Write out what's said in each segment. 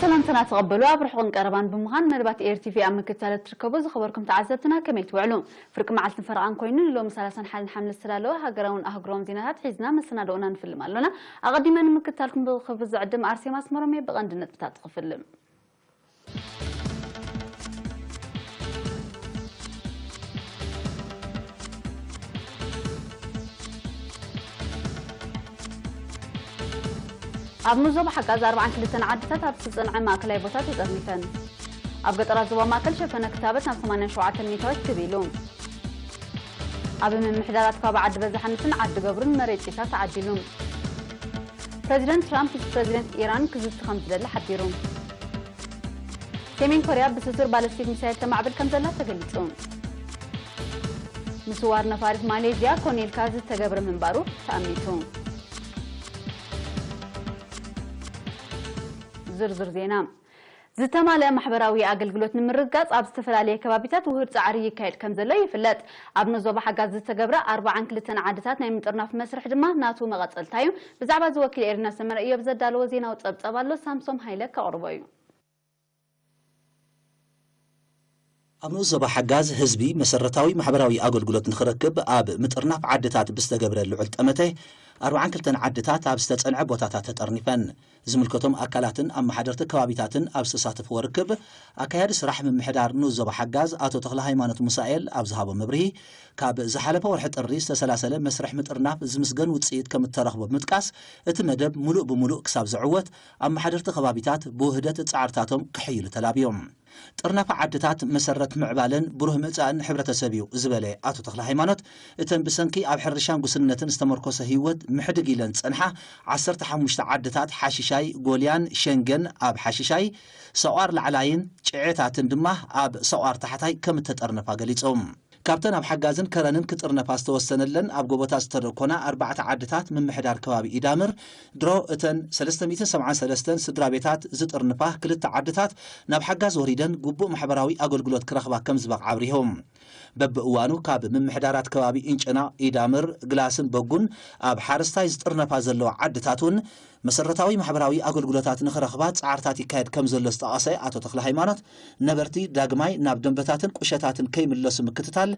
ሰላምታና ተቐበሉ። ኣብ ርሑቕን ቀረባን ብምዃን መደባት ኤር ቲቪ ኣብ ምክትታል እትርከቡ ዝኸበርኩም ተዓዘብትና ከመይ ትውዕሉ? ፍርቂ መዓልትን ፈረቓን ኮይኑ ንሎሚ ሰላሳን ሓደን ሓምለ ዝተዳለወ ሃገራውን ኣህጉራውን ዜናታት ሒዝና መሰናድኦና ንፍልም ኣሎና። ኣቐዲመ ንምክትታልኩም ብኽብሪ ዝዕድም ኣርሴማ ኣስመሮም እየ። ብቐንዲ ነጥብታት ክፍልም። ኣብ ንዞባ ሓጋዝ ኣርባዓን ክልተን ዓድታት ኣብ ዝተጸንዐ ማእከላይ ቦታ ተጠርኒፈን። ኣብ ገጠራት ዞባ ማእከል ሸፈነ ክታበት ናብ ሰማንያን ሸውዓተን ሚእታዊት ክብ ኢሉ። ኣብ ምምሕዳራት ከባቢ ዓዲ በዛሓንስን ዓዲ ገብሩን መሬት ጢሳ ተዓዲሉ። ፕረዚደንት ትራምፕ ምስ ፕረዚደንት ኢራን ክዝቲ ከም ዝደሊ ሓቢሩ። ሰሜን ኮርያ ብስሱር ባለስቲክ ሚሳይል ተማዕብል ከም ዘላ ተገሊጹ። ምስዋር ነፋሪት ማሌዥያ ኮኔልካ ዝተገብረ ምንባሩ ተኣሚቱ። ዝርዝር ዜና። ዝተማልአ ማሕበራዊ ኣገልግሎት ንምርግጋጽ ኣብ ዝተፈላለየ ከባቢታት ውሁድ ጻዕሪ ይካየድ ከም ዘሎ ይፍለጥ። ኣብ ንዞባ ሓጋዝ ዝተገብረ ኣርባዓን ክልተን ዓድታት ናይ ምጥርናፍ መስርሕ ድማ ናቱ መቐጸልታ እዩ። ብዛዕባ እዚ ወኪል ኤሪና ሰመረ እዮብ ዘዳለዎ ዜናዊ ጸብጸብ ኣሎ፣ ሳምሶም ሃይለ ከቕርቦ እዩ። ኣብ ንኡስ ዞባ ሓጋዝ ህዝቢ መሰረታዊ ማሕበራዊ ኣገልግሎት ንኽረክብ ኣብ ምጥርናፍ ዓድታት ብዝተገብረ ልዑል ጠመተ ኣርባዓን ክልተን ዓድታት ኣብ ዝተጸንዐ ቦታታት ተጠርኒፈን። ዝምልከቶም ኣካላትን ኣመሓደርቲ ከባቢታትን ኣብ ዝተሳተፍዎ ርክብ፣ ኣካያዲ ስራሕ ምምሕዳር ንኡስ ዞባ ሓጋዝ ኣቶ ተኽለ ሃይማኖት ሙሳኤል ኣብ ዝሃቦ መብርሂ፣ ካብ ዝሓለፈ ወርሒ ጥሪ ዝተሰላሰለ መስርሕ ምጥርናፍ ዝምስገን ውጽኢት ከም እተረኽቦ ብምጥቃስ፣ እቲ መደብ ምሉእ ብምሉእ ክሳብ ዝዕወት ኣመሓደርቲ ከባቢታት ብውህደት ጻዕርታቶም ክሕይሉ ተላብዮም። ጥርናፈ ዓድታት መሰረት ምዕባለን ብሩህ መጻእን ሕብረተሰብ እዩ ዝበለ ኣቶ ተኽለ ሃይማኖት፣ እተን ብሰንኪ ኣብ ሕርሻን ጉስንነትን ዝተመርኮሰ ህይወት ምሕድግ ኢለን ዝጸንሓ ዓሰርተ ሓሙሽተ ዓድታት ሓሽሻይ፣ ጎልያን፣ ሸንገን ኣብ ሓሽሻይ፣ ሰቋር ላዕላይን ጭዔታትን ድማ ኣብ ሰቋር ታሕታይ ከም እተጠርነፋ ገሊጾም። ካብተን ኣብ ሓጋዝን ከረንን ክጥርነፋ ዝተወሰነለን ኣብ ጎቦታት ዝተደኮና ኣርባዕተ ዓድታት ምምሕዳር ከባቢ ኢዳምር ድሮ እተን ሰለስተ ሚእትን ሰብዓን ሰለስተን ስድራ ቤታት ዝጥርንፋ ክልተ ዓድታት ናብ ሓጋዝ ወሪደን ግቡእ ማሕበራዊ ኣገልግሎት ክረኽባ ከም ዝበቕዓ ኣብሪሆም። በብእዋኑ ካብ ምምሕዳራት ከባቢ ኢንጨና፣ ኢዳምር፣ ግላስን በጉን ኣብ ሓረስታይ ዝጥርነፋ ዘለዋ ዓድታት እውን መሰረታዊ ማሕበራዊ ኣገልግሎታት ንኽረኽባ ጻዕርታት ይካየድ ከም ዘሎ ዝጠቐሰ ኣቶ ተኽለ ሃይማኖት፣ ነበርቲ ዳግማይ ናብ ደንበታትን ቁሸታትን ከይምለሱ ምክትታል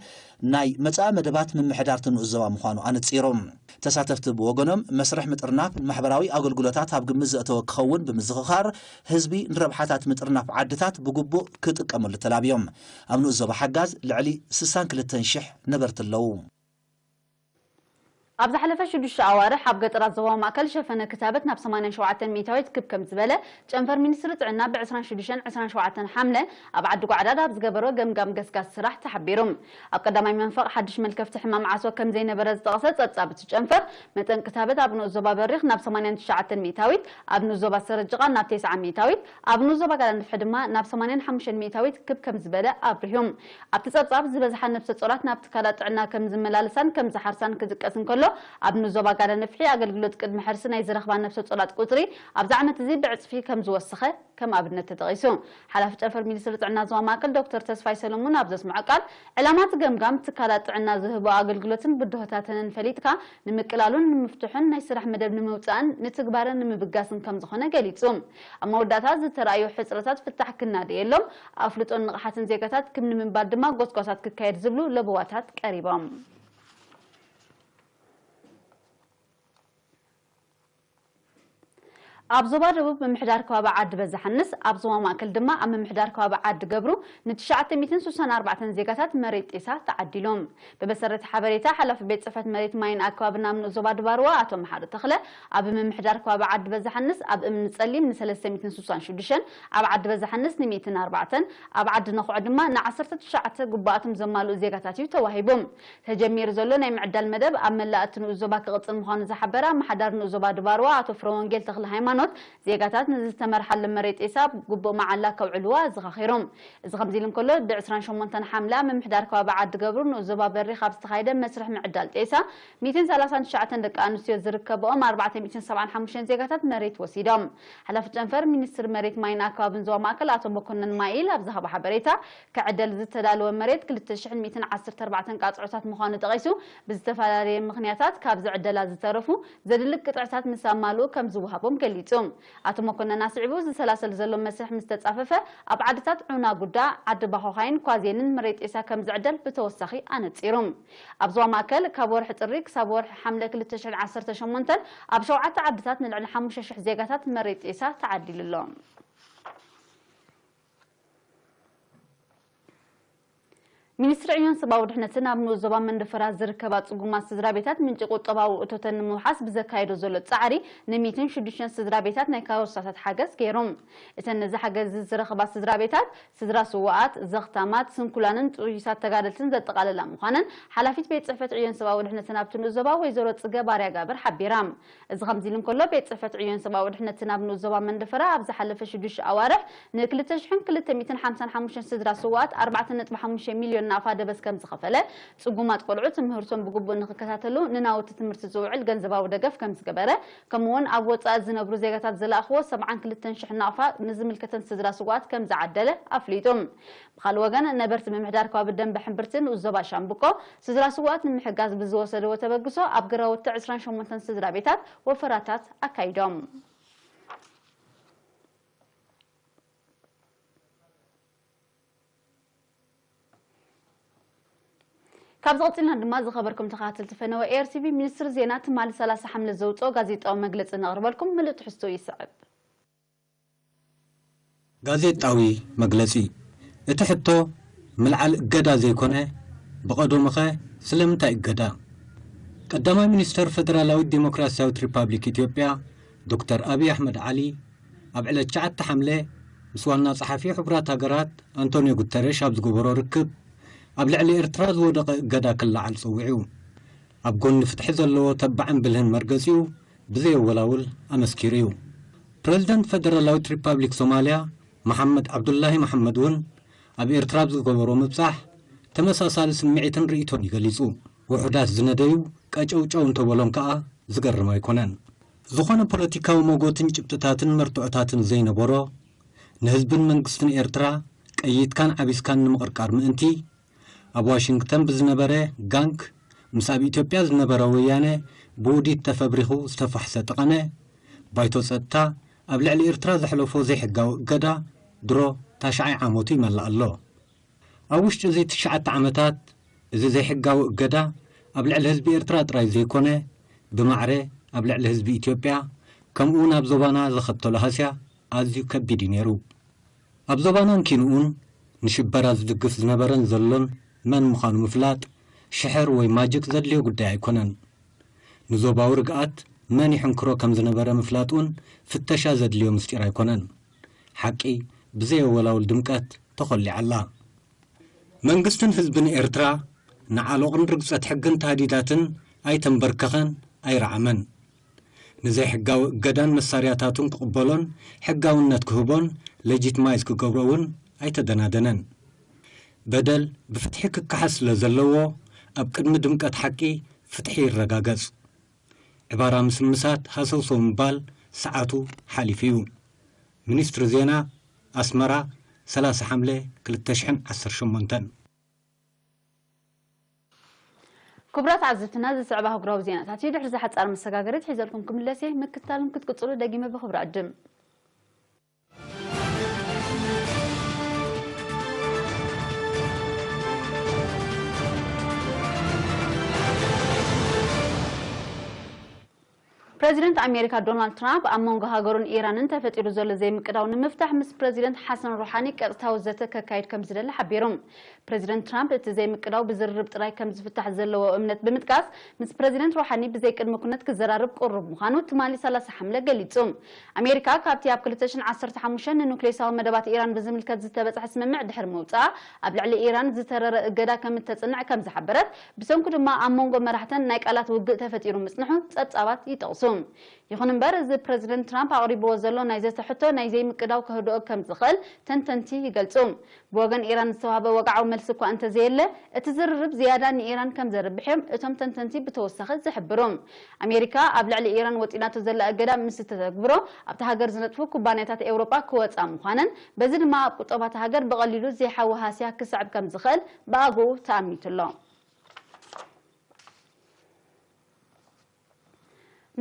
ናይ መጻኢ መደባት ምምሕዳር እቲ ንኡስ ዞባ ምዃኑ ኣነጺሮም። ተሳተፍቲ ብወገኖም፣ መስርሕ ምጥርናፍ ማሕበራዊ ኣገልግሎታት ኣብ ግምት ዘእተወ ክኸውን ብምዝኽኻር፣ ህዝቢ ንረብሓታት ምጥርናፍ ዓድታት ብግቡእ ክጥቀመሉ ተላብዮም። ኣብ ንኡስ ዞባ ሓጋዝ ልዕሊ ስሳን ክልተን ሽሕ ነበርቲ ኣለዉ። ኣብ ዝሓለፈ ሽዱሽተ ኣዋርሕ ኣብ ገጠራት ዞባ ማእከል ሸፈነ ክታበት ናብ ሰማንያን ሸውዓተን ሚእታዊት ክብ ከም ዝበለ ጨንፈር ሚኒስትሪ ጥዕና ብ ዕስራን ሽዱሽተን ዕስራን ሸውዓተን ሓምለ ኣብ ዓዲ ጓዕዳድ ኣብ ዝገበሮ ገምጋም ገስጋስ ስራሕ ተሓቢሩ። ኣብ ቀዳማይ መንፈቕ ሓድሽ መልከፍቲ ሕማም ዓሶ ከም ዘይነበረ ዝጠቐሰ ጸብጻብ እቲ ጨንፈር፣ መጠን ክታበት ኣብ ንኡስ ዞባ በሪኽ ናብ ሰማንያን ትሽዓተን ሚእታዊት፣ ኣብ ንኡስ ዞባ ሰረጅቓ ናብ ተስዓ ሚእታዊት፣ ኣብ ንኡስ ዞባ ጋዳንፍሒ ድማ ናብ ሰማንያን ሓሙሽተን ሚእታዊት ክብ ከም ዝበለ ኣብሪሁ። ኣብቲ ጸብጻብ፣ ዝበዝሓ ነብሰ ጾራት ናብ ትካላት ጥዕና ከም ዝመላለሳን ከም ዝሓርሳን ክዝቀስ እንከሎ፣ ኣብ ንኡስ ዞባ ጋዳንፍሒ ኣገልግሎት ቅድሚ ሕርሲ ናይ ዝረኽባ ነብሰ ጾራት ቁጽሪ ኣብዚ ዓመት እዚ ብዕጽፊ ከም ዝወሰኸ ከም ኣብነት ተጠቒሱ። ሓላፊ ጨንፈር ሚኒስትሪ ጥዕና ዞባ ማእከል ዶክተር ተስፋይ ሰለሙን ኣብ ዘስምዖ ቃል፣ ዕላማ እቲ ገምጋም ትካላት ጥዕና ዝህቦ ኣገልግሎትን ብድሆታተንን ፈሊጥካ ንምቅላሉን ንምፍትሑን ናይ ስራሕ መደብ ንምውጻእን ንትግባረን ንምብጋስን ከም ዝኾነ ገሊጹ። ኣብ መወዳእታ ዝተራእዩ ሕጽረታት ፍታሕ ክናደየሎም ኣፍልጦን ንቕሓትን ዜጋታት ክብ ንምንባር ድማ ጎስጓሳት ክካየድ ዝብሉ ለበዋታት ቀሪቦም። ኣብ ዞባ ደቡብ ምምሕዳር ከባቢ ዓዲ በዛሓንስ፣ ኣብ ዞባ ማእከል ድማ ኣብ ምምሕዳር ከባቢ ዓዲ ገብሩ ንትሽዓተ ሚእትን ስሳን ኣርባዕተን ዜጋታት መሬት ጢሳ ተዓዲሎም። ብመሰረት ሓበሬታ ሓላፊ ቤት ጽሕፈት መሬት ማይን ኣከባብን ኣብ ንኡስ ዞባ ድባርዋ ኣቶ መሓሪ ተኽለ፣ ኣብ ምምሕዳር ከባቢ ዓዲ በዛሓንስ ኣብ እምኒ ጸሊም ንሰለስተ ሚእትን ስሳን ሽዱሽተን፣ ኣብ ዓዲ በዛሓንስ ንሚእትን ኣርባዕተን፣ ኣብ ዓዲ ነኹዕ ድማ ንዓሰርተ ትሽዓተ ግቡኣቶም ዘማልኡ ዜጋታት እዩ ተዋሂቡ። ተጀሚሩ ዘሎ ናይ ምዕዳል መደብ ኣብ መላእ እቲ ንኡስ ዞባ ክቕጽል ምዃኑ ዝሓበረ ኣመሓዳሪ ንኡስ ዞባ ድባርዋ ኣቶ ፍረወንጌል ተኽለ ሃይማኖት፣ ዜጋታት ንዝተመርሓሎም መሬት ጤሳ ግቡእ መዓላ ከውዕልዎ ኣዘኻኺሩ። እዚ ከምዚ ኢሉ እንከሎ፣ ብ ዕስራን ሸሞንተን ሓምለ ኣብ ምምሕዳር ከባቢ ዓዲ ገብሩ ንኡስ ዞባ በሪኽ ኣብ ዝተኻየደ መስርሕ ምዕዳል ጤሳ፣ ሚእትን ሰላሳን ትሽዓተን ደቂ ኣንስትዮ ዝርከብኦም ኣርባዕተ ሚእትን ሰብዓን ሓሙሽተን ዜጋታት መሬት ወሲዶም። ሓላፊ ጨንፈር ሚኒስትሪ መሬት ማይን ኣከባብን ዞባ ማእከል ኣቶ መኮነን ማይል ኣብ ዝሃቦ ሓበሬታ፣ ክዕደል ዝተዳለወ መሬት ክልተ ሽሕን ሚእትን ዓሰርተ ኣርባዕተን ቃጽዖታት ምዃኑ ጠቒሱ፣ ብዝተፈላለየ ምኽንያታት ካብ ዝዕደላ ዝተረፉ ዘድሊ ቅጥዕታት ምስ ኣማልኡ ከም ዝወሃቦም ገሊጹ። ኣፍሊጡ። ኣቶ መኮነን ኣስዒቡ፣ ዝሰላሰል ዘሎ መስርሕ ምስ ተጻፈፈ፣ ኣብ ዓድታት ዑና ጉዳ፣ ዓዲ ባኾኻይን ኳዜንን መሬት ጤሳ ከም ዝዕደል ብተወሳኺ ኣነጺሩ። ኣብ ዞባ ማእከል ካብ ወርሒ ጥሪ ክሳብ ወርሒ ሓምለ ክልተ ሽሕን ዓሰርተ ሸሞንተን ኣብ ሸውዓተ ዓድታት ንልዕሊ ሓሙሽተ ሽሕ ዜጋታት መሬት ጤሳ ተዓዲሉ ኣሎ። ሚኒስትሪ ዕዮን ሰብኣዊ ድሕነትን ኣብ ንኡስ ዞባ መንደፈራ ዝርከባ ጽጉማት ስድራ ቤታት ምንጪ ቁጠባዊ እቶተን ንምውሓስ ብዘካየዶ ዘሎ ጻዕሪ፣ ንሚእትን ሽዱሽተን ስድራ ቤታት ናይ ካውሳታት ሓገዝ ገይሩ። እተን ነዚ ሓገዝ ዝረኽባ ስድራ ቤታት፣ ስድራ ስውኣት፣ ዘኽታማት፣ ስንኩላንን ጥዩሳት ተጋደልትን ዘጠቓለላ ምዃነን ሓላፊት ቤት ጽሕፈት ዕዮን ሰብኣዊ ድሕነትን ኣብቲ ንኡስ ዞባ ወይዘሮ ጽገ ባርያ ጋብር ሓቢራ። እዚ ከምዚ ኢሉ እንከሎ፣ ቤት ጽሕፈት ዕዮን ሰብኣዊ ድሕነትን ኣብ ንኡስ ዞባ መንደፈራ ኣብ ዝሓለፈ ሽዱሽተ ኣዋርሕ ንክልተ ሽሕን ክልተ ሚእትን ሓምሳን ሓሙሽተን ስድራ ስውኣት ኣርባዕተ ነጥቢ ሓሙሽተ ሚልዮን ናቕፋ ደበስ ከም ዝኸፈለ፣ ጽጉማት ቆልዑ ትምህርቶም ብግቡእ ንኽከታተሉ ንናውቲ ትምህርቲ ዝውዕል ገንዘባዊ ደገፍ ከም ዝገበረ፣ ከምኡውን ኣብ ወጻኢ ዝነብሩ ዜጋታት ዝለኣኽዎ ሰብዓን ክልተን ሽሕ ናቕፋ ንዝምልከተን ስድራ ስውኣት ከም ዝዓደለ ኣፍሊጡ። ብኻልእ ወገን፣ ነበርቲ ምምሕዳር ከባቢ ደንበ ሕምብርቲ ንኡስ ዞባ ሻምብቆ፣ ስድራ ስውኣት ንምሕጋዝ ብዝወሰድዎ ተበግሶ፣ ኣብ ግራውቲ ዕስራን ሸሞንተን ስድራ ቤታት ወፈራታት ኣካይዶም። ካብ ዝቐጽልና ድማ፣ ዝኸበርኩም ተኸታተልቲ ፈነወ ኤር ቲ ቪ፣ ሚኒስትሪ ዜና ትማሊ ሰላሳ ሓምለ ዘውጽኦ ጋዜጣዊ መግለጺ ነቕርበልኩም። ምሉእ ትሕዝቶ ይስዕብ። ጋዜጣዊ መግለጺ። እቲ ሕቶ ምልዓል እገዳ ዘይኮነ፣ ብቐደሙኸ ስለምንታይ እገዳ? ቀዳማይ ሚኒስተር ፈደራላዊት ዲሞክራስያዊት ሪፓብሊክ ኢትዮጵያ ዶክተር ኣብይ ኣሕመድ ዓሊ ኣብ ዕለት ትሽዓተ ሓምለ ምስ ዋና ጸሓፊ ሕቡራት ሃገራት ኣንቶንዮ ጉተረሽ ኣብ ዝገበሮ ርክብ፣ ኣብ ልዕሊ ኤርትራ ዝወደቐ እገዳ ክለዓል ጸዊዑ። ኣብ ጎኒ ፍትሒ ዘለዎ ተባዕን ብልህን መርገጺኡ ብዘየወላውል ኣመስኪሩ እዩ። ፕረዚደንት ፈደራላዊት ሪፓብሊክ ሶማልያ መሓመድ ዓብዱላሂ መሓመድ እውን ኣብ ኤርትራ ኣብ ዝገበሮ ምብጻሕ ተመሳሳሊ ስምዒትን ርእይቶን እዩ ገሊጹ። ውሑዳት ዝነደዩ ቀጨውጨው እንተበሎም ከኣ ዝገርም ኣይኮነን። ዝኾነ ፖለቲካዊ መጎትን ጭብጥታትን መርትዖታትን ዘይነበሮ፣ ንህዝብን መንግስትን ኤርትራ ቀይድካን ዓቢስካን ንምቕርቃር ምእንቲ፣ ኣብ ዋሽንግተን ብዝነበረ ጋንግ ምስ ኣብ ኢትዮጵያ ዝነበረ ወያነ ብውዲት ተፈብሪኹ ዝተፋሕሰ ጠቐነ፣ ባይቶ ጸጥታ ኣብ ልዕሊ ኤርትራ ዘሕለፎ ዘይሕጋዊ እገዳ ድሮ ታሽዓይ ዓመቱ ይመልእ ኣሎ። ኣብ ውሽጢ እዚ ትሽዓተ ዓመታት፣ እዚ ዘይሕጋዊ እገዳ ኣብ ልዕሊ ህዝቢ ኤርትራ ጥራይ ዘይኮነ፣ ብማዕረ ኣብ ልዕሊ ህዝቢ ኢትዮጵያ፣ ከምኡውን ኣብ ዞባና ዘኸተሎ ሃስያ ኣዝዩ ከቢድ እዩ ነይሩ። ኣብ ዞባናን ኪንኡን ንሽበራ ዝድግፍ ዝነበረን ዘሎን መን ምዃኑ ምፍላጥ ሽሕር ወይ ማጅክ ዘድልዮ ጉዳይ ኣይኮነን። ንዞባዊ ርግኣት መን ይሕንክሮ ከም ዝነበረ ምፍላጥ እውን ፍተሻ ዘድልዮ ምስጢር ኣይኮነን። ሓቂ ብዘየወላውል ድምቀት ተኾሊዓ ኣላ። መንግስትን ህዝብን ኤርትራ ንዓሎቕን ርግጸት ሕግን ታህዲዳትን ኣይተንበርከኸን፣ ኣይረዓመን። ንዘይሕጋዊ እገዳን መሳርያታቱን ክቕበሎን ሕጋውነት ክህቦን ሌጂትማይዝ ክገብሮ እውን ኣይተደናደነን። በደል ብፍትሒ ክከሓስ ስለ ዘለዎ፣ ኣብ ቅድሚ ድምቀት ሓቂ ፍትሒ ይረጋገጽ። ዕባራ ምስምሳት ሃሰውሰው ምባል ሰዓቱ ሓሊፉ እዩ። ሚኒስትሪ ዜና፣ ኣስመራ፣ ሰላሳ ሓምለ ክልተ ሽሕን ዓሰርተ ሸሞንተን። ክቡራት ዓዘብትና፣ ዝስዕብ ኣህጉራዊ ዜናታት እዩ። ድሕሪ እዚ ሓጻር መሰጋገሪት ሒዘልኩም ክምለስ እየ። ምክትታልኩም ክትቅጽሉ ደጊመ ብኽብሪ ዕድም። ፕረዚደንት ኣሜሪካ ዶናልድ ትራምፕ፣ ኣብ መንጎ ሃገሩን ኢራንን ተፈጢሩ ዘሎ ዘይምቅዳው ንምፍታሕ ምስ ፕረዚደንት ሓሰን ሩሓኒ ቀጥታዊ ዘተ ከካይድ ከም ዝደሊ ሓቢሩ። ፕረዚደንት ትራምፕ፣ እቲ ዘይምቅዳው ብዝርርብ ጥራይ ከም ዝፍታሕ ዘለዎ እምነት ብምጥቃስ፣ ምስ ፕረዚደንት ሩሓኒ ብዘይ ቅድመ ኩነት ክዘራረብ ቅሩብ ምዃኑ ትማሊ ሰላሳ ሓምለ ገሊጹ። ኣሜሪካ፣ ካብቲ ኣብ ክልተ ሽሕን ዓሰርተ ሓሙሽተን ንኑክሌሳዊ መደባት ኢራን ብዝምልከት ዝተበጽሐ ስምምዕ ድሕሪ ምውጽኣ፣ ኣብ ልዕሊ ኢራን ዝተረረ እገዳ ከም እተጽንዕ ከም ዝሓበረት፣ ብሰንኩ ድማ ኣብ መንጎ መራሕተን ናይ ቃላት ውግእ ተፈጢሩ ምጽንሑ ጸብጻባት ይጠቕሱ። ይኹን እምበር፣ እዚ ፕረዚደንት ትራምፕ ኣቕሪብዎ ዘሎ ናይ ዘተ ሕቶ ናይ ዘይምቅዳው ከህድኦ ከም ዝኽእል ተንተንቲ ይገልጹ። ብወገን ኢራን ዝተዋህበ ወግዓዊ መልሲ እኳ እንተዘየለ፣ እቲ ዝርርብ ዝያዳ ንኢራን ከም ዘርብሕ እዮም እቶም ተንተንቲ ብተወሳኺ ዝሕብሩ። ኣሜሪካ ኣብ ልዕሊ ኢራን ወጢናቶ ዘላ እገዳ ምስ እተተግብሮ፣ ኣብታ ሃገር ዝነጥፉ ኩባንያታት ኤውሮጳ ክወጻ ምዃነን፣ በዚ ድማ ኣብ ቁጠባ እታ ሃገር ብቐሊሉ ዘይሓዊ ሃስያ ክስዕብ ከም ዝኽእል ብኣግኡ ተኣሚቱ ኣሎ።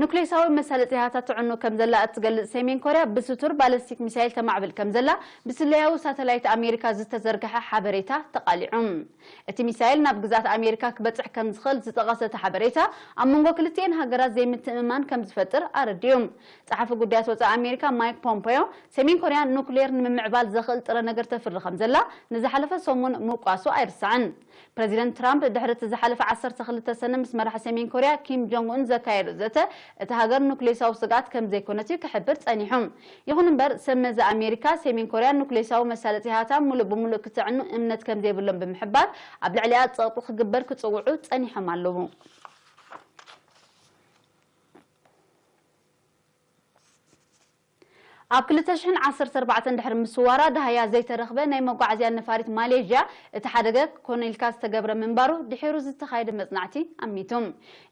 ኑክሌሳዊ መሳለጥያታት ትዕኑ ከም ዘላ እትገልጽ ሰሜን ኮርያ፣ ብስቱር ባለስቲክ ሚሳይል ተማዕብል ከም ዘላ ብስለያዊ ሳተላይት ኣሜሪካ ዝተዘርግሐ ሓበሬታ ተቓሊዑ። እቲ ሚሳይል ናብ ግዝኣት ኣሜሪካ ክበጽሕ ከም ዝኽእል ዝጠቐሰ እቲ ሓበሬታ፣ ኣብ መንጎ ክልቲኤን ሃገራት ዘይምትእምማን ከም ዝፈጥር ኣረዲኡ። ጸሓፊ ጉዳያት ወጻኢ ኣሜሪካ ማይክ ፖምፖዮ፣ ሰሜን ኮርያ ኑክሌር ንምምዕባል ዘኽእል ጥረ ነገር ተፍሪ ከም ዘላ ንዝሓለፈ ሰሙን ምውቃሱ ኣይርሳዕን። ፕረዚደንት ትራምፕ ድሕሪ እቲ ዝሓለፈ ዓሰርተ ክልተ ሰነ ምስ መራሒ ሰሜን ኮርያ ኪም ጆንግ ኡን ዘካየዶ ዘተ፣ እቲ ሃገር ኑክሌሳዊ ስግኣት ከም ዘይኮነት እዩ ክሕብር ጸኒሑ። ይኹን እምበር፣ ሰብ መዚ ኣሜሪካ ሰሜን ኮርያ ኑክሌሳዊ መሳለጥያታታ ሙሉእ ብሙሉእ ክትዕኑ እምነት ከም ዘይብሎም ብምሕባር፣ ኣብ ልዕሊኣ ጸቕጢ ክግበር ክጽውዑ ጸኒሖም ኣለዉ። ኣብ ክልተ ሽሕን ዓሰርተ ኣርባዕተን ድሕሪ ምስዋራ ደሃያ ዘይተረኽበ ናይ መጓዓዝያ ነፋሪት ማሌዥያ፣ እቲ ሓደገ ኮነ ኢልካ ዝተገብረ ምንባሩ ድሒሩ ዝተኻየደ መጽናዕቲ ኣሚቱ።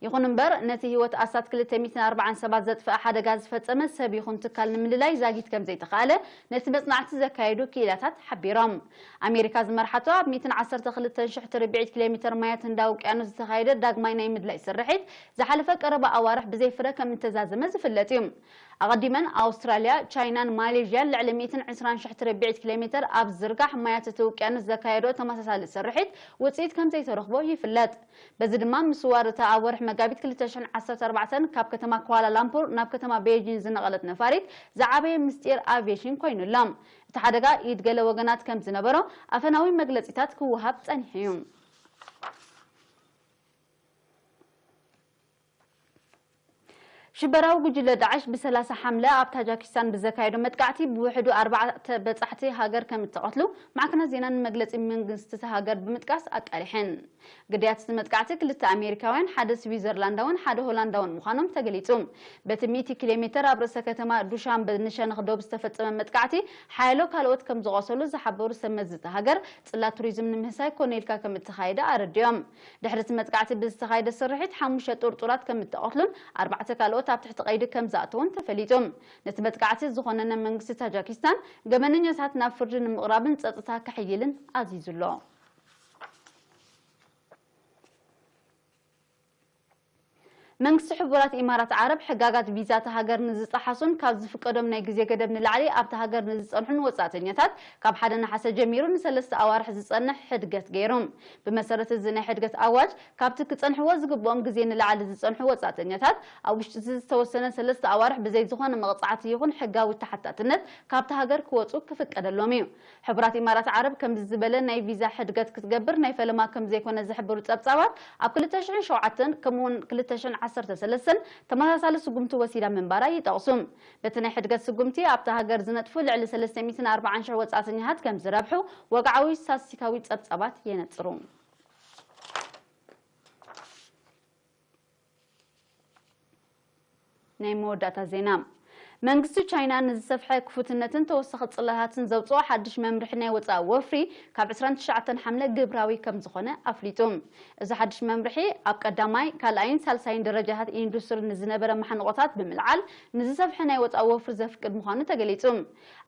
ይኹን እምበር፣ ነቲ ህይወት ኣስታት ክልተ ሚእትን ኣርባዓን ሰባት ዘጥፍኣ ሓደጋ ዝፈጸመ ሰብ ይኹን ትካል ንምልላይ ዛጊት ከም ዘይተኻእለ ነቲ መጽናዕቲ ዘካየዱ ክኢላታት ሓቢሮም። ኣሜሪካ ዝመርሓቶ ኣብ ሚእትን ዓሰርተ ክልተን ሽሕ ትርብዒት ኪሎ ሜተር ማያት ህንዳዊ ውቅያኖስ ዝተኻየደ ዳግማይ ናይ ምድላይ ስርሒት ዝሓለፈ ቀረባ ኣዋርሕ ብዘይ ፍረ ከም እተዛዘመ ዝፍለጥ እዩ። ኣቐዲመን ኣውስትራልያ፣ ቻይናን ማሌዥያን ልዕሊ ሚእትን ዕስራን ሽሕ ትርብዒት ኪሎ ሜተር ኣብ ዝርጋሕ ማያት እቲ ውቅያኖስ ዘካየዶ ተመሳሳሊ ስርሒት ውጽኢት ከም ዘይተረኽቦ ይፍለጥ። በዚ ድማ ምስዋር እታ ኣብ ወርሒ መጋቢት ክልተ ሽሕን ዓሰርተ ኣርባዕተን ካብ ከተማ ኳላ ላምፑር ናብ ከተማ ቤጂን ዝነቐለት ነፋሪት ዝዓበየ ምስጢር ኣቪዬሽን ኮይኑ ኣሎ። እቲ ሓደጋ ኢድ ገለ ወገናት ከም ዝነበሮ ኣፈናዊ መግለጺታት ክወሃብ ጸኒሑ እዩ። ሽበራዊ ጉጅለ ዳዕሽ ብሰላሳ ሓምለ ኣብ ታጃኪስታን ብዘካየዶ መጥቃዕቲ ብውሕዱ ኣርባዕተ በጻሕቲ ሃገር ከም እተቐትሉ ማዕከናት ዜና ንመግለጺ መንግስቲ እታ ሃገር ብምጥቃስ ኣቃሊሐን። ግዳያት እቲ መጥቃዕቲ ክልተ ኣሜሪካውያን፣ ሓደ ስዊዘርላንዳውን ሓደ ሆላንዳውን ምዃኖም ተገሊጹ። በቲ ሚእቲ ኪሎ ሜተር ኣብ ርእሰ ከተማ ዱሻንበ ንሸነኽ ዶብ ዝተፈጸመ መጥቃዕቲ ሓያሎ ካልኦት ከም ዝቖሰሉ ዝሓበሩ ሰብ መዚ እታ ሃገር፣ ጽላት ቱሪዝም ንምህሳይ ኮነ ኢልካ ከም እተኻየደ ኣረዲኦም። ድሕሪ እቲ መጥቃዕቲ ብዝተኻየደ ስርሒት ሓሙሽተ ጥርጡራት ከም እተቐትሉን ኣርባዕተ ካልኦት ኣብ ትሕቲ ቀይዲ ከም ዝኣተውን ተፈሊጡ። ነቲ መጥቃዕቲ ዝኾነነ መንግስቲ ታጃኪስታን ገበነኛታት ናብ ፍርዲ ንምቕራብን ጸጥታ ከሕይልን ኣዚዙ ኣሎ። መንግስቲ ሕቡራት ኢማራት ዓረብ ሕጋጋት ቪዛ እታ ሃገር ንዝጠሓሱን ካብ ዝፍቀዶም ናይ ግዜ ገደብ ንላዕሊ ኣብታ ሃገር ንዝጸንሑን ወጻእተኛታት ካብ ሓደ ነሓሰ ጀሚሩ ንሰለስተ ኣዋርሕ ዝጸንሕ ሕድገት ገይሩ። ብመሰረት እዚ ናይ ሕድገት ኣዋጅ፣ ካብቲ ክጸንሕዎ ዝግብኦም ግዜ ንላዕሊ ዝጸንሑ ወጻእተኛታት ኣብ ውሽጢ እቲ ዝተወሰነ ሰለስተ ኣዋርሕ ብዘይ ዝኾነ መቕጻዕቲ ይኹን ሕጋዊ ተሓታትነት ካብታ ሃገር ክወጹ ክፍቀደሎም እዩ። ሕቡራት ኢማራት ዓረብ ከምዚ ዝበለ ናይ ቪዛ ሕድገት ክትገብር ናይ ፈለማ ከም ዘይኮነ ዝሕብሩ ጸብጻባት፣ ኣብ ክልተ ሽሕን ሸውዓተን ከምኡውን ክልተ ሽሕን ዓሰርተ ሰለስተን ተመሳሳሊ ስጉምቲ ወሲዳ ምንባራ ይጠቕሱ። በቲ ናይ ሕድገት ስጉምቲ ኣብታ ሃገር ዝነጥፉ ልዕሊ ሰለስተ ሚእትን ኣርባዓን ሽሕ ወጻእተኛታት ከም ዝረብሑ ወግዓዊ ስታትስቲካዊ ጸብጻባት የነጽሩ። ናይ መወዳእታ ዜና። መንግስቲ ቻይና ንዝሰፍሐ ክፉትነትን ተወሳኺ ጽላታትን ዘውጽኦ ሓድሽ መምርሒ ናይ ወጻኢ ወፍሪ ካብ ዕስራን ትሽዓተን ሓምለ ግብራዊ ከም ዝኾነ ኣፍሊጡ። እዚ ሓድሽ መምርሒ ኣብ ቀዳማይ፣ ካልኣይን ሳልሳይን ደረጃታት ኢንዱስትሪ ንዝነበረ ማሕንቖታት ብምልዓል ንዝሰፍሐ ናይ ወጻኢ ወፍሪ ዘፍቅድ ምዃኑ ተገሊጹ።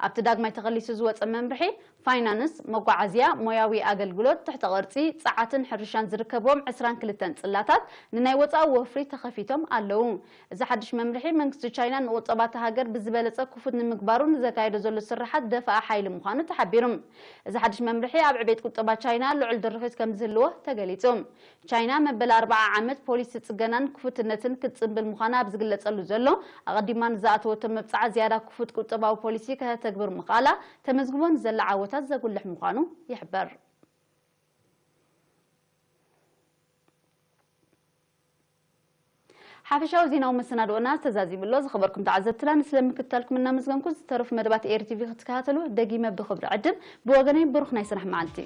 ኣብቲ ዳግማይ ተኸሊሱ ዝወጸ መምርሒ፣ ፋይናንስ፣ መጓዓዝያ፣ ሞያዊ ኣገልግሎት፣ ትሕተ ቅርጺ፣ ጸዓትን ሕርሻን ዝርከብዎም ዕስራን ክልተን ጽላታት ንናይ ወጻኢ ወፍሪ ተኸፊቶም ኣለዉ። እዚ ሓድሽ መምርሒ መንግስቲ ቻይና ንቁጠባ እታ ሃገር ብዝበለጸ ክፉት ንምግባሩ ንዘካየዶ ዘሎ ስርሓት ደፋኢ ሓይሊ ምዃኑ ተሓቢሩ። እዚ ሓድሽ መምርሒ ኣብ ዕቤት ቁጠባ ቻይና ልዑል ድርኺት ከም ዝህልዎ ተገሊጹ። ቻይና መበል ኣርብዓ ዓመት ፖሊሲ ጽገናን ክፉትነትን ክትጽንብል ምዃና ኣብ ዝግለጸሉ ዘሎ፣ ኣቐዲማ ንዝኣተወቶ መብጽዓ ዝያዳ ክፉት ቁጠባዊ ፖሊሲ ከተተግብር ምኽኣላ፣ ተመዝግቦ ንዘላ ዓወታት ዘጉልሕ ምዃኑ ይሕበር። ሓፈሻዊ ዜናዊ መሰናድኦና ተዛዚሙ ኣሎ። ዝኸበርኩም ተዓዘብትና፣ ንስለ ምክትታልኩም እናመስገንኩ፣ ዝተረፉ መደባት ኤሪ ቲቪ ክትከታተሉ ደጊመ ብኽብሪ ዕድም። ብወገነይ ብሩኽ ናይ ስራሕ መዓልቲ።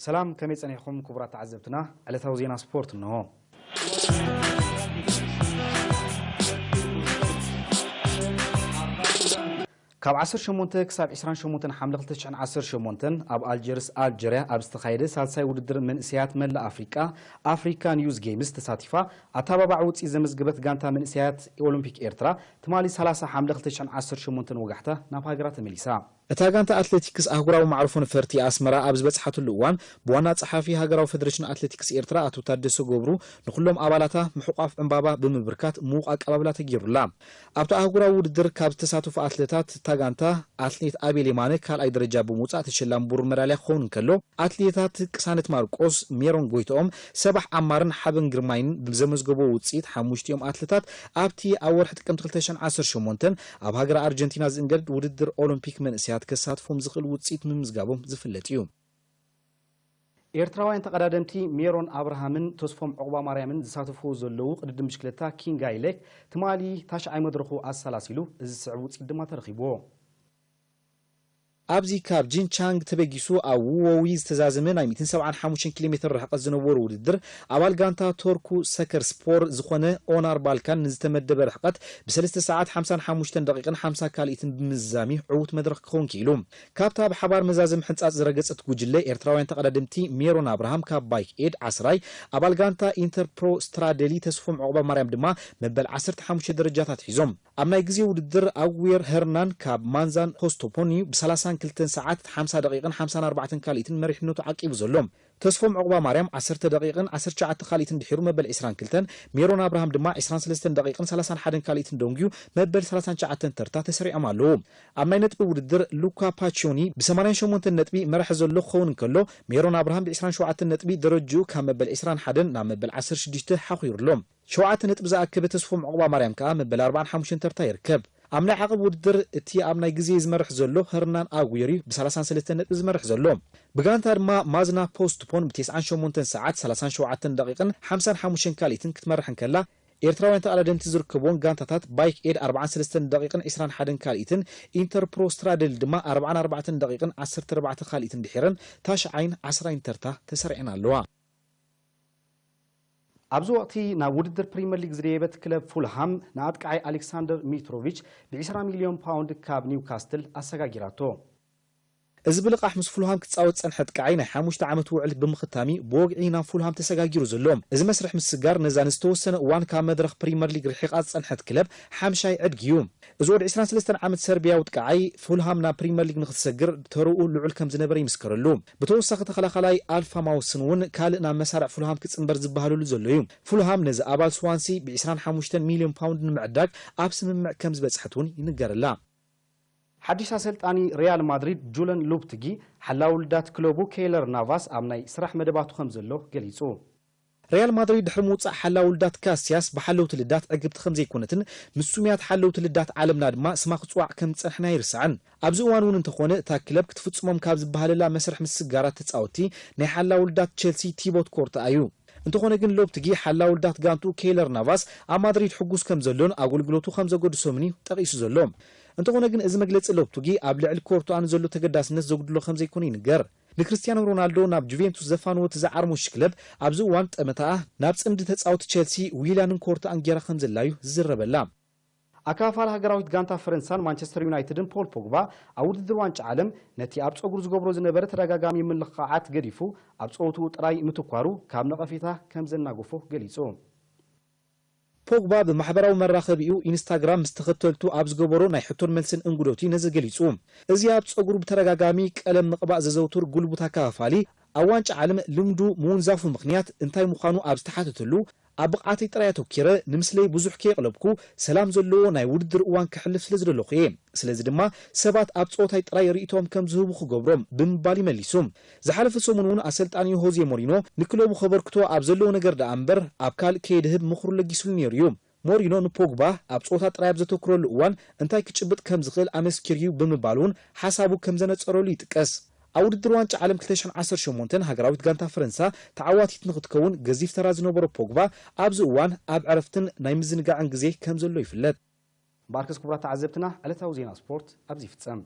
ሰላም፣ ከመይ ጸኒሕኩም ክቡራት ተዓዘብትና? ዕለታዊ ዜና ስፖርት እንሆ። ካብ ዓሰርተ ሸሞንተ ክሳብ ዕስራን ሸሞንተን ሓምለ ክልተ ሽሕን ዓሰርተ ሸሞንተን ኣብ ኣልጀርስ ኣልጀርያ ኣብ ዝተኻየደ ሳልሳይ ውድድር መንእሰያት መላእ ኣፍሪቃ፣ ኣፍሪካን ዩዝ ጌምስ፣ ተሳቲፋ ኣተባባዒ ውፅኢት ዘመዝገበት ጋንታ መንእሰያት ኦሎምፒክ ኤርትራ ትማሊ ሰላሳ ሓምለ ክልተ ሽሕን ዓሰርተ ሸሞንተን ወጋሕታ ናብ ሃገራ ተመሊሳ። እታ ጋንታ ኣትሌቲክስ ኣህጉራዊ ማዕርፎ ነፈርቲ ኣስመራ ኣብ ዝበጽሓትሉ እዋን፣ ብዋና ጸሓፊ ሃገራዊ ፈደሬሽን ኣትሌቲክስ ኤርትራ ኣቶ ታደሰ ገብሩ ንኹሎም ኣባላታ ምሕቋፍ ዕምባባ ብምብርካት ምዉቕ ኣቀባብላ ተገይሩላ። ኣብቲ ኣህጉራዊ ውድድር ካብ ዝተሳተፉ ኣትሌታት እታ ጋንታ፣ ኣትሌት ኣቤል የማነ ካልኣይ ደረጃ ብምውጻእ ተሸላሚ ብሩር መዳልያ ክኸውን እንከሎ፣ ኣትሌታት ቅሳነት ማርቆስ፣ ሜሮን ጎይትኦም፣ ሰባሕ ዓማርን ሓበን ግርማይን ብዘመዝገቦ ውጽኢት፣ ሓሙሽቲኦም ኣትሌታት ኣብቲ ኣብ ወርሒ ጥቅምቲ ክልተ ሽሕን ዓሰርተ ሸሞንተን ኣብ ሃገረ ኣርጀንቲና ዝእንገድ ውድድር ኦሎምፒክ መንእሰያት ከሳትፎም ዝኽእል ውጽኢት ምምዝጋቦም ዝፍለጥ እዩ። ኤርትራውያን ተቐዳደምቲ ሜሮን ኣብርሃምን ተስፎም ዑቕባማርያምን ዝሳተፍዎ ዘለዉ ቅድድም ብሽክለታ ኪንጋይ ሌክ ትማሊ ታሽዓይ መድረኹ ኣሰላሲሉ፣ እዚ ዝስዕብ ውጽኢት ድማ ተረኺብዎ። ኣብዚ ካብ ጂንቻንግ ተበጊሱ ኣብ ውዎዊ ዝተዛዘመ ናይ ሚእትን ሰብዓን ሓሙሽተን ኪሎ ሜትር ርሕቀት ዝነበሮ ውድድር፣ ኣባል ጋንታ ቶርኩ ሰከር ስፖር ዝኾነ ኦናር ባልካን ንዝተመደበ ርሕቀት ብሰለስተ ሰዓት ሓምሳን ሓሙሽተን ደቂቕን ሓምሳ ካልኢትን ብምዝዛሚ ዕዉት መድረኽ ክኸውን ክኢሉ። ካብታ ብሓባር መዛዘሚ ሕንጻጽ ዝረገጸት ጉጅለ ኤርትራውያን ተቐዳደምቲ ሜሮን ኣብርሃም ካብ ባይክ ኤድ ዓስራይ፣ ኣባል ጋንታ ኢንተርፕሮ ስትራደሊ ተስፎም ዑቕባማርያም ድማ መበል ዓሰርተ ሓሙሽተ ደረጃታት ሒዞም። ኣብ ናይ ግዜ ውድድር ኣጉዌር ሄርናን ካብ ማንዛን ኮስቶፖኒ ብሰላሳን ክልተን ሰዓት ሓምሳ ደቂቕን ሓምሳን ኣርባዕተን ካልኢትን መሪሕነቱ ዓቂቡ ዘሎ። ተስፎም ዑቕባማርያም ዓሰርተ ደቂቕን ዓሰርተ ትሽዓተ ካልኢትን ድሒሩ መበል ዕስራን ክልተን፣ ሜሮን ኣብርሃም ድማ ዕስራን ሰለስተን ደቂቕን ሰላሳን ሓደን ካልኢትን ደንጉዩ መበል ሰላሳን ትሽዓተን ተርታ ተሰሪዖም ኣለዉ። ኣብ ናይ ነጥቢ ውድድር ሉካ ፓቺዮኒ ብሰማንያን ሸሞንተን ነጥቢ መራሒ ዘሎ ክኸውን እንከሎ፣ ሜሮን ኣብርሃም ብዕስራን ሸውዓተን ነጥቢ ደረጅኡ ካብ መበል ዕስራን ሓደን ናብ መበል ዓሰርተ ሽዱሽተ ሓኺሩ ኣሎ። ሸውዓተ ነጥቢ ዝኣከበ ተስፎም ዑቕባማርያም ከኣ መበል ኣርባዓን ሓሙሽተን ተርታ ይርከብ። ኣብ ናይ ዓቐብ ውድድር እቲ ኣብ ናይ ግዜ ዝመርሕ ዘሎ ሄርናን ኣጉዌር እዩ ብሰላሳን ሰለስተን ነጥቢ ዝመርሕ ዘሎ። ብጋንታ ድማ ማዝና ፖስትፖን ብተስዓን ሸሞንተን ሰዓት ሰላሳን ሸውዓተን ደቂቕን ሓምሳን ሓሙሽተን ካልኢትን ክትመርሕ እንከላ፣ ኤርትራውያን ተቐዳደምቲ ዝርከብዎን ጋንታታት ባይክ ኤድ ኣርባዓን ሰለስተን ደቂቕን ዕስራን ሓደን ካልኢትን፣ ኢንተርፕሮ ስትራደል ድማ ኣርባዓን ኣርባዕተን ደቂቕን ዓሰርተ ኣርባዕተ ካልኢትን ድሒረን ታሽዓይን ዓስራይን ተርታ ተሰሪዐን ኣለዋ። ኣብዚ ወቕቲ ናብ ውድድር ፕሪምየር ሊግ ዝደየበት ክለብ ፉልሃም ንኣጥቃዓይ ኣሌክሳንደር ሚትሮቪች ብዕስራ ሚልዮን ፓውንድ ካብ ኒውካስትል ኣሰጋጊራቶ። እዚ ብልቓሕ ምስ ፉልሃም ክጻወት ዝጸንሐ ኣጥቃዓይ ናይ ሓሙሽተ ዓመት ውዕል ብምኽታሚ ብወግዒ ናብ ፉልሃም ተሰጋጊሩ ዘሎ። እዚ መስርሕ ምስጋር ነዛ ንዝተወሰነ እዋን ካብ መድረኽ ፕሪምየር ሊግ ርሒቓ ዝጸንሐት ክለብ ሓምሻይ ዕድጊ እዩ። እዚ ወዲ ዕስራን ሰለስተን ዓመት ሰርቢያዊ ኣጥቃዓይ ፉልሃም ናብ ፕሪምየር ሊግ ንኽትሰግር ተርኡ ልዑል ከም ዝነበረ ይምስከረሉ። ብተወሳኺ ተኸላኻላይ ኣልፋ ማውስን እውን ካልእ ናብ መሳርዕ ፉልሃም ክጽንበር ዝበሃለሉ ዘሎ እዩ። ፉልሃም ነዚ ኣባል ስዋንሲ ብዕስራን ሓሙሽተን ሚልዮን ፓውንድ ንምዕዳግ ኣብ ስምምዕ ከም ዝበጽሐት እውን ይንገረላ። ሓድሽ ኣሰልጣኒ ሪያል ማድሪድ ጁለን ሎፕትጊ ሓላው ልዳት ክለቡ ኬይለር ናቫስ ኣብ ናይ ስራሕ መደባቱ ከም ዘሎ ገሊጹ። ሪያል ማድሪድ ድሕሪ ምውጻእ ሓላው ልዳት ካስያስ ብሓለውቲ ልዳት ዕግብቲ ከም ዘይኮነትን ምስ ስሙያት ሓለውቲ ልዳት ዓለምና ድማ ስማ ክጽዋዕ ከም ዝጸንሐን ኣይርሳዕን። ኣብዚ እዋን እውን እንተኾነ እታ ክለብ ክትፍጽሞም ካብ ዝበሃለላ መስርሕ ምስጋራት ተጻወትቲ ናይ ሓላው ልዳት ቸልሲ ቲቦት ኮርትኣ እዩ። እንተኾነ ግን ሎፕትጊ ሓላው ልዳት ጋንቱ ኬይለር ናቫስ ኣብ ማድሪድ ሕጉስ ከም ዘሎን ኣገልግሎቱ ከም ዘገድሶምን እዩ ጠቒሱ ዘሎ። እንተኾነ ግን እዚ መግለጺ ሎፕትጊ ኣብ ልዕሊ ኮርትኣ ንዘሎ ተገዳስነት ዘጉድሎ ከም ዘይኮነ ይንገር። ንክርስቲያኖ ሮናልዶ ናብ ጁቬንቱስ ዘፋንዎ እቲ ዝዓርሞሽ ክለብ ኣብዚ እዋን ጠመተኣ ናብ ጽምዲ ተጻወቲ ቸልሲ ዊላንን ኮርትኣን ጌራ ከም ዘላ እዩ ዝዝረበላ። ኣካፋል ሃገራዊት ጋንታ ፈረንሳን ማንቸስተር ዩናይትድን ፖል ፖግባ ኣብ ውድድር ዋንጫ ዓለም ነቲ ኣብ ጸጉሩ ዝገብሮ ዝነበረ ተደጋጋሚ ምልኽዓት ገዲፉ ኣብ ጸወትኡ ጥራይ ምትኳሩ ካብ ነቐፌታ ከም ዘናገፎ ገሊጹ። ፖግባ ብማሕበራዊ መራኸቢኡ ኢንስታግራም ምስ ተኸተልቱ ኣብ ዝገበሮ ናይ ሕቶን መልስን እንግዶት እዩ ነዚ ገሊጹ። እዚ ኣብ ጸጉሩ ብተደጋጋሚ ቀለም ምቕባእ ዘዘውትር ጉልቡት ኣካፋፋሊ፣ ኣብ ዋንጫ ዓለም ልምዱ ምውንዛፉ ምኽንያት እንታይ ምዃኑ ኣብ ዝተሓተተሉ፣ ኣብ ብቕዓተይ ጥራይ ኣተኲረ፣ ንምስለይ ብዙሕ ከየቕለብኩ፣ ሰላም ዘለዎ ናይ ውድድር እዋን ከሕልፍ ስለ ዝደለኹ እየ። ስለዚ ድማ ሰባት ኣብ ጸወታይ ጥራይ ርእይቶኦም ከም ዝህቡ ክገብሮም ብምባል እዩ መሊሱ። ዝሓለፈ ሰሙን እውን ኣሰልጣኒኡ ሆዜ ሞሪኖ ንክለቡ ከበርክቶ ኣብ ዘለዎ ነገር ደኣ እምበር ኣብ ካልእ ከየድህብ ምኽሩ ለጊሱሉ ነይሩ እዩ። ሞሪኖ ንፖግባ ኣብ ጸወታ ጥራይ ኣብ ዘተኩረሉ እዋን እንታይ ክጭብጥ ከም ዝኽእል ኣመስኪሩ እዩ ብምባል እውን ሓሳቡ ከም ዘነጸረሉ ይጥቀስ። ኣብ ውድድር ዋንጫ ዓለም ክልተ ሽሕን ዓሰርተ ሸሞንተን ሃገራዊት ጋንታ ፈረንሳ ተዓዋቲት ንኽትከውን ገዚፍ ተራ ዝነበሮ ፖግባ ኣብዚ እዋን ኣብ ዕረፍትን ናይ ምዝንጋዕን ግዜ ከም ዘሎ ይፍለጥ። እምበኣርከስ ክቡራት ተዓዘብትና ዕለታዊ ዜና ስፖርት ኣብዚ ይፍጸም።